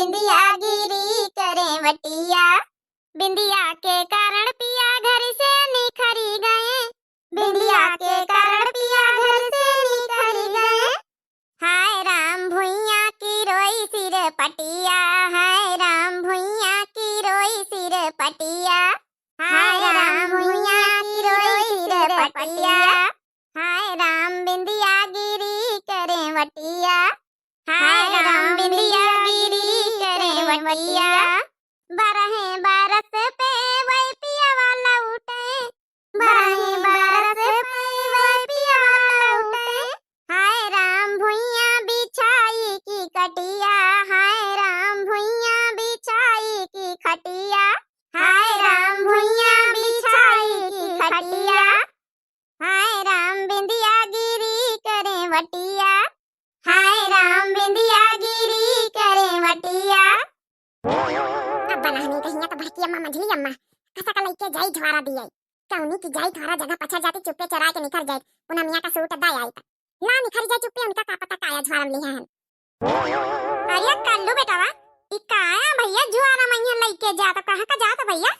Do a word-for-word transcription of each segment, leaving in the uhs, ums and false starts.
बिंदिया गिरी करे वटिया, बिंदिया के कारण पिया घर से निखरी गए, बिंदिया के कारण पिया घर से निखरी गए। हाय राम भुइयां की रोई सिर पटिया, हाय राम भुइयां की रोई सिर पटिया, हाय राम भुइयां की रोई सिर पटिया, हाय राम बिंदिया गिरी करे वटिया, हाय राम बिंदिया गिरी करे वटिया। बरहे बरस पे वै पियवा लौटे, बरहे बरस पे वै पियवा लौटे। हाय राम भुइयां बिछाई की खटिया, हाय राम भुइयां बिछाई की खटिया, हाय राम भुइयां बिछाई की खटिया। हाय राम बिंदिया गिरी करे वटिया, हाय राम बिंदिया गिरी करे वटिया। अब बनाहनी कहिया तो बड़की अम्मा, मंझली अम्मा, कसा का लइके जाई झवारा दिए। कौनी की जाई थोड़ा जगह पछड़ जाती, चुप्पे चोराइ के निकर जाई, पूनमिया का सूट दा आई त। ना निखर जाए चुप्पे, उनका का पता काया झवारा में लिहा हन। अरे कल्लू बेटवा, ई काया भैया झवारा मइहाँ लइके जात, कहाँ का जात भैया?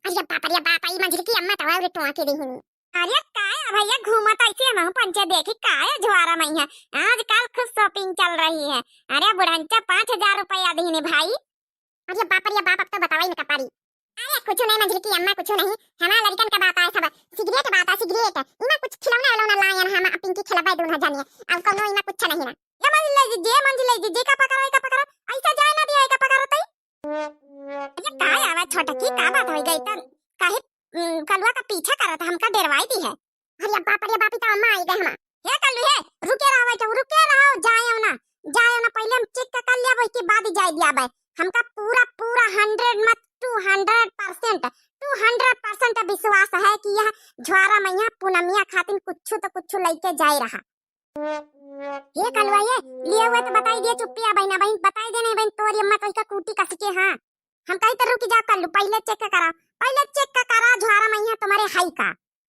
अरे बाप रे बाप, ई मंझली की अम्मा तवा रे टोआ के रही। अरे काया भैया घूमत ऐसे हम पंचे देखी काया झवारा मइहाँ। आजकल खूब shopping चल रही है। अरे बुढ़ंचा पाँच हजार रुपया दीने भाई। अरे बाप रे बाप, अब तो बतावा ही न कपारी। अरे कुछ नहीं मंझली की अम्मा, कुछ नहीं। हमार लड़कन का बात आए सब, सिगरेट बात आए, सिगरेट। इमा कुछ खिलौना उलौना लायन हम, पिंकी खिलबे दोनों जनिया। अब कौनो इमा कुछ नहीं ना। ये मंझली जी, ये मंझली जी, जी का पकड़ो, का पकड़ो। ऐसा जाए ना दिया, का पकड़ो तई। अरे का आवा छोटकी, का बात हो गई तन? काहे, उम, कलुआ का पीछा करत हमका डेरवाई दी है। अरे बाप रे बाप, ई तो अम्मा आई गए हमा। हे कल्लू हे, रुके रहो बेटा, रुके रहो, जाए ना, जाए ना, पहले हम check कर लिया, वही के बाद ही जाए दिया बे। हमका पूरा, पूरा hundred मत, two hundred percent, two hundred percent विश्वास है कि यह झवारा मइहाँ पूनमिया खातिन कुछ तो कुछ लइके जाए रहा। हे कलुआ ये, लिए हुए तो बताई दिए, चुप्पी आ बहिना, बहिन, बताई दे नहीं बहिन, तोरी अम्मा तो इसका कूटी कस के, हाँ। हम कही तो रुक जा कल्लू, पहले check करा, पहले check करा, झवारा मइहाँ तुम्हारे हाई का।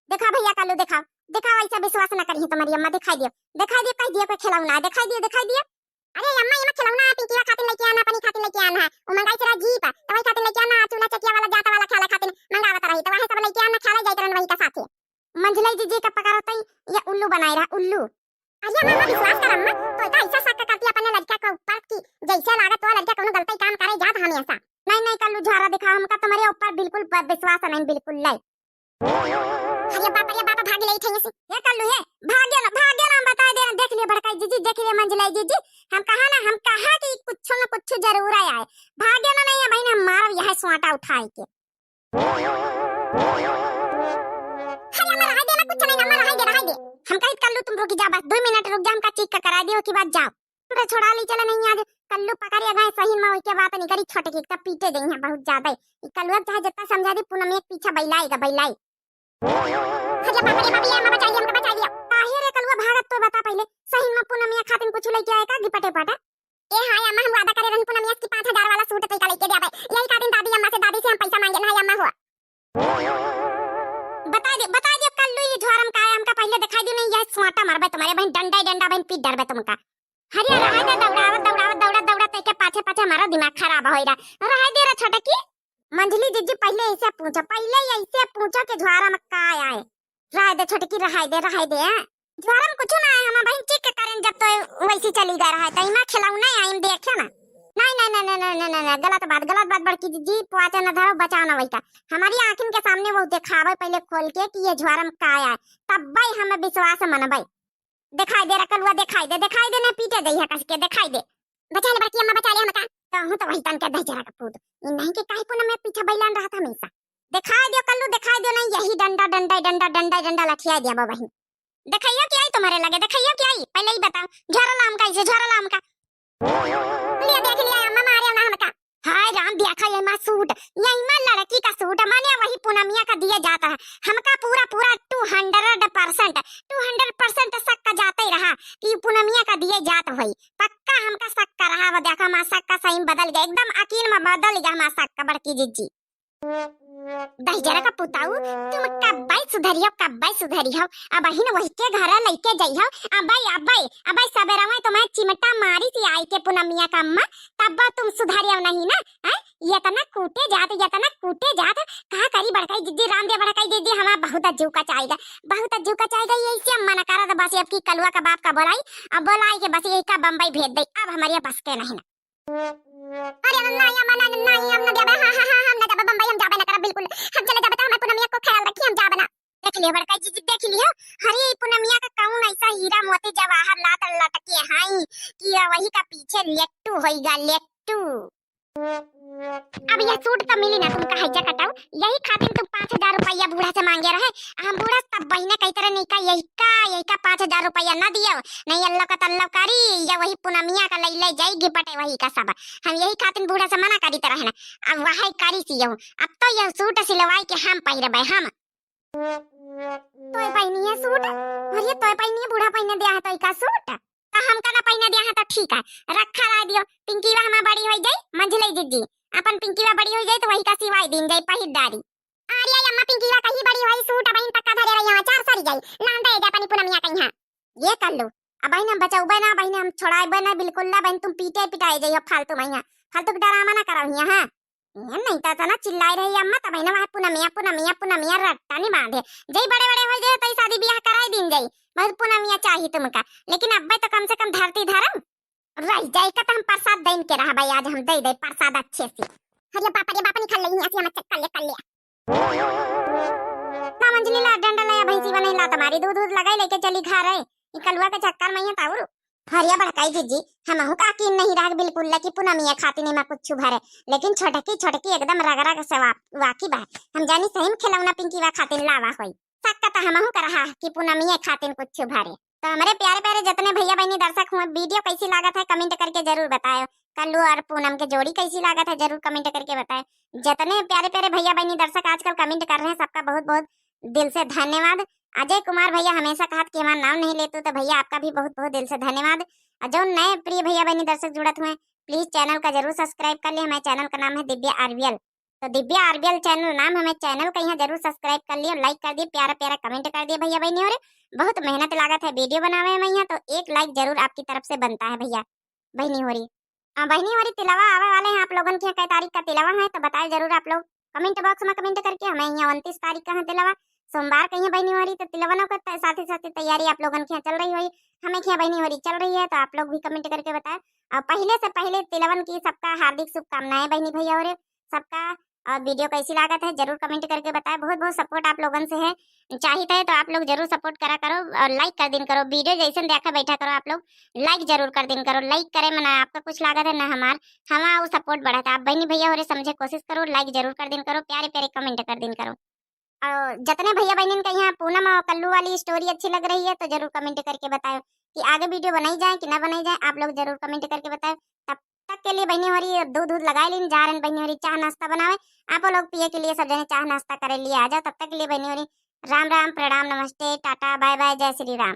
देखा भैया कल्लू, दिखाओ, दिखाओ, ऐसा विश्वास न करिए तुम्हारी अम्मा, दिखाई दियो, दिखाई दियो, कह दियो कोई खिलौना है, दिखाई दियो, दिखाई दियो। अरे अम्मा, ये मत खिलौना है, पिंकिया खातिन लइके आना, अपनी खातिन लइके आना है, वो मंगाई तेरा जीप, तो वही खातिन लइके आना, चूल्हा चकिया वाला, जाता वाला खाला खातिन मंगावत रही, तो वही सब लइके आना, खाला जाइत रहन वही का साथे। मंझलई जीजी का पकड़ो तई, ये उल्लू बनाए रहा, उल्लू। अरे अम्मा, अम्मा, विश्वास कर अम्मा, तो इतना ऐसा शक करती अपने लड़का के ऊपर कि जैसे लागत तो लड़का कोनो गलती काम करे जात हमेशा। नहीं, नहीं, कल्लू झवारा दिखाओ, हमका तुम्हारे ऊपर बिल्कुल ब-, विश्वास नहीं, बिल्कुल नहीं। अरे बाप रे बाप, भाग ले थे से। ये कल्लू है, भाग गया ना, भाग गया ना, हम बता दे रहे, देख लिए बड़काई जीजी, देख लिए मंझलई जीजी, हम कहा ना, हम कहा कि कुछ न कुछ जरूर आए, भाग गया ना, नहीं है बहन, हम मारब यह स्वाटा उठाए के। अरे अम्मा, रहाई दे ना, कुछ नहीं ना, अम्मा, रहाई दे, रहाई दे। हम कहित कल्लू तुम रुक जा, बस दो मिनट रुक जा, हमका check का करा दियो, ओके बाद जाओ। अरे छोड़ा ली चला नहीं आज, कल्लू पकड़े गए सही में, ओके बात नहीं करी, छोटे की तब पीटे गई हैं बहुत ज्यादा। ई कल्लुआ चाहे जितना समझा दी, पूनम एक पीछा बैलाएगा, बैलाई। अरे बाप रे बाप, ये अम्मा बचा लिया, हमका बचा लिया। काहे रे कल्लुआ भागत तो बता पहले, सही में पूनम एक खातिन कुछ लइके आए का गिपटे पटे? ए हाँ अम्मा, हम वादा करे रहन पूनमिया की पाँच हजार वाला सूट तैका लइके जाबे। यही खातिर दादी अम्मा से, दादी से हम पैसा मांगे ना अम्मा हो। बता दे, बता दे कल्लू, ये झवारा में का है, हमका पहले दिखाई दे नहीं, यह स्वाटा मारबे तुम्हारे बहन, डंडा डंडा बहन पीट डरबे तुमका। हरिया रहा दे, दौड़ावत दौड़ावत दौड़ा दौड़ा तैके पाछे पाछे हमारा दिमाग खराब हो रहा। रहा दे रे छोटकी। मंझली जीजी पहले ऐसे पूछो, पहले ऐसे पूछो कि झवारा में का आए। रहाई दे छोटकी, रहाई दे, रहाई दे, हैं? झवारा में कुछ ना आए, हम बहन check करें जब तो वैसी चली गए रहा है, तो इमा खिलौना है, हम देखे ना। नहीं, नहीं, नहीं, गलत बात, गलत बात बड़की जीजी, पाछे न धरो, बचाओ ना वही का। हमारी आँखिन के सामने वो दिखावे पहले खोल के कि ये झवारा में का आए, तब भाई हमें विश्वास मनबे। दिखाई दे रे कलुआ, दिखाई दे, दिखाई दे, नहीं पीटे दे यहाँ कस के, दिखाई दे। बचा ले बड़की अम्मा, बचा ले हमका। कहूँ तो वही तन के दहिजरा का पूत। ई नहीं कि काहे पूनम में पीछे बैलान रहत हमेशा। दिखाई दियो कल्लू, दिखाई दियो, नहीं यही डंडा, डंडा, डंडा, डंडा, डंडा लठिया दिया बा बहिन। दिखाइयो कि आई तुम्हारे लगे, दिखाइयो कि आई? पहले ही बताओ, झोरा लाम का, इसे झोरा लाम का। लिया देख लिया, अम्मा मारे ना हमका। हाय राम, देखा ये माँ सूट, ये माँ लड़की का सूट, माने वही पूनमिया का दिए जाता है। हमका पूरा, पूरा two hundred percent, two hundred percent शक का जाते ही रहा कि पूनमिया का दिए जात होई। पक्का हमका शक का रहा, वो देखा माँ शक का सही में बदल गया, एकदम यकीन में बदल गया माँ शक का बड़की जीजी। दहिजरा का पुताऊ, तुम कब्बे सुधरियो, कब्बे सुधरियो। अबहिन वही के घर लइके जइहो। अबे, अबे, अबे सबेरवा तुम्हें चिमटा मारी सी आई के पुनमिया का अम्मा, तब तुम सुधरियो नहीं ना, हैं? यतना कूटे जात, यतना कूटे जात, का करी बड़काई जिज्जी, राम दे बड़काई जिज्जी, हमार बहुत अज्जू का चाहेगा, बहुत अज्जू का चाहेगा, यही से अम्मा न करत बस अब की कलुआ का बाप का बोलाई, अब बोलाई के बस यही का बम्बई भेज दे, अब हमारे बस के नहीं ना। अरे नहीं अम्मा, नहीं, नहीं, हम न जाबे, हाँ, हाँ, हाँ, हम न जाबे बम्बई, हम जाबे न करब बिल्कुल, हम चले जाबे तो हमार पुनमिया को ख्याल रखी, हम जाबे ना। देख लियो बड़का जिज्जी, देख लियो, अरे पुनमिया का कौन ऐसा हीरा मोती जवाहर लात लटके हैं कि वही का पीछे लेट्टू होइगा, लेट्टू। अब यह सूट तो मिली ना तुमका, हैजा कटाऊ, यही खातिर तुम पाँच हजार रुपया बूढ़ा से मांगे रहे। हम बूढ़ा सब बहिने कही तरह नहीं का, यही का, यही का पाँच हजार रुपया ना दियो, नहीं अल्लाह का तल्ला करी, या वही पुनमिया का लई ले जाई गिपटे वही का सब। हम यही खातिर बूढ़ा से मना करी तरह ना, अब वही करी सी यहू। अब तो यह सूट सिलवाई के हम पहिरबे हम। तोय पहिनी है सूट? अरे तोय पहिनी है, बूढ़ा पहिने दिया है तोय का सूट? तो हमका ना पहिने दिया है तो ठीक है, रखा ला दियो। पिंकीवा हमार बड़ी होई जाई, मंझले जिज्जी, अपन पिंकीवा बड़ी होई जाई तो वही का सिवाई दीन जाई पहिर डारी। अरे अम्मा पिंकीवा कहीं बड़ी होई सूट बहिन पक्का धरे रही है, चार सरी जाई, लान दे जा अपनी पुनमिया कहीं। ये कर लो, अब बहिन हम बचौबे ना, बहिन हम छोड़ाबे ना, बिल्कुल ना बहिन, तुम पीटे पिटाए जाइयो फालतू में यहाँ, फालतू के ड्रामा ना करो यहाँ, हाँ। ये नहीं तो इतना चिल्लाई रही अम्मा, तब ना वहाँ पुनमिया, पुनमिया, पुनमिया रट्टा नहीं बांधे। जई बड़े बड़े हो जाए तो शादी ब्याह कराई दीन जाई, बहुत पुनमिया चाहिए तुमका, लेकिन अब्बे तो कम से कम धरती धरम रह जाए का, तो हम प्रसाद दइन के रहबे, आज हम दे दे प्रसाद अच्छे से। अरे बाप रे बाप, निकल ले यहाँ से, हम चेक कर ले, कर ले। ना मंझली ला डंडा लाया, भैंसी बने ला तुम्हारी दूध दूध लगाई लेके चली घर है, ई कलुआ के चक्कर में ये ताउरू। हरिया बड़काई जिज्जी, हमहू का कीन नहीं रह बिल्कुल ला कि पुनमिया खातिर नहीं मैं कुछ भरे, लेकिन छोटकी छोटकी एकदम रग रग से वा-, वाकिफ बा। हम जानी सही में खिलौना पिंकीवा खातिर लावा होई। शक तो हमहू का रहा कि पुनमिया खातिर कुछ भरे। तो हमारे प्यारे प्यारे जितने भैया बहनी दर्शक हुए, वीडियो कैसी लागत है कमेंट करके जरूर बतायो। कल्लू और पूनम के जोड़ी कैसी लागत है जरूर कमेंट करके बतायो। जितने प्यारे प्यारे भैया बहनी दर्शक आजकल कमेंट कर रहे हैं, सबका बहुत बहुत दिल से धन्यवाद। अजय कुमार भैया हमेशा कहत कि हमारा नाम नहीं लेतू, तो भैया आपका भी बहुत बहुत दिल से धन्यवाद। और जो नए प्रिय भैया बहनी दर्शक जुड़त हुए, प्लीज चैनल का जरूर सब्सक्राइब कर लिए। हमारे चैनल का नाम है दिव्या आरवीएल। तो दिव्या आरवीएल चैनल नाम, हमें चैनल का यहाँ जरूर सब्सक्राइब कर लियो, लाइक कर दिए, प्यारा प्यारा कमेंट कर दिए भैया बहनी होरी। बहुत मेहनत लागत है वीडियो बनावे में यहाँ, तो एक लाइक जरूर आपकी तरफ से बनता है भैया बहनी होरी। आ, बहनी होरी तिलवा आवे वाले हैं, आप लोगन के यहाँ कै तारीख का तिलवा है तो बताए जरूर आप लोग कमेंट बॉक्स में कमेंट करके। हमें यहाँ उनतीस तारीख का है तिलवा, सोमवार का यहाँ बहनी होरी, तो तिलवनों का त-, साथ ही साथ तैयारी आप लोगन के यहाँ चल रही होई, हमें के यहाँ बहनी होरी चल रही है, तो आप लोग भी कमेंट करके बताए। और पहले से पहले तिलवन की सबका हार्दिक शुभकामनाएं बहनी भैया होरी सबका। और वीडियो कैसी लागत है जरूर कमेंट करके बताए। बहुत बहुत सपोर्ट आप लोगन से है, चाहित है तो आप लोग जरूर सपोर्ट करा करो और लाइक कर दिन करो। वीडियो जैसन देखा बैठा करो आप लोग, लाइक जरूर कर दिन करो। लाइक करे में ना आपका कुछ लागत है ना हमार, हमार वो सपोर्ट बढ़त है। आप बहनी भैया होरे समझे कोशिश करो, लाइक जरूर कर दिन करो, प्यारे प्यारे कमेंट कर दिन करो। और जितने भैया बहनिन के यहाँ पूनम और कल्लू वाली स्टोरी अच्छी लग रही है तो जरूर कमेंट करके बतायो कि आगे वीडियो बनाई जाए कि ना बनाई जाए, आप लोग जरूर कमेंट करके बतायो। तब तक के लिए बहनी होरी दूध दूध लगाए लीन जा रहे हैं, बहनी होरी चाह नाश्ता बनावे, आप लोग पिए के लिए सब जने चाह नाश्ता करे लिए आ जाओ। तब तक के लिए बहनी होरी राम राम, प्रणाम, नमस्ते, टाटा, बाय बाय, जय श्री राम।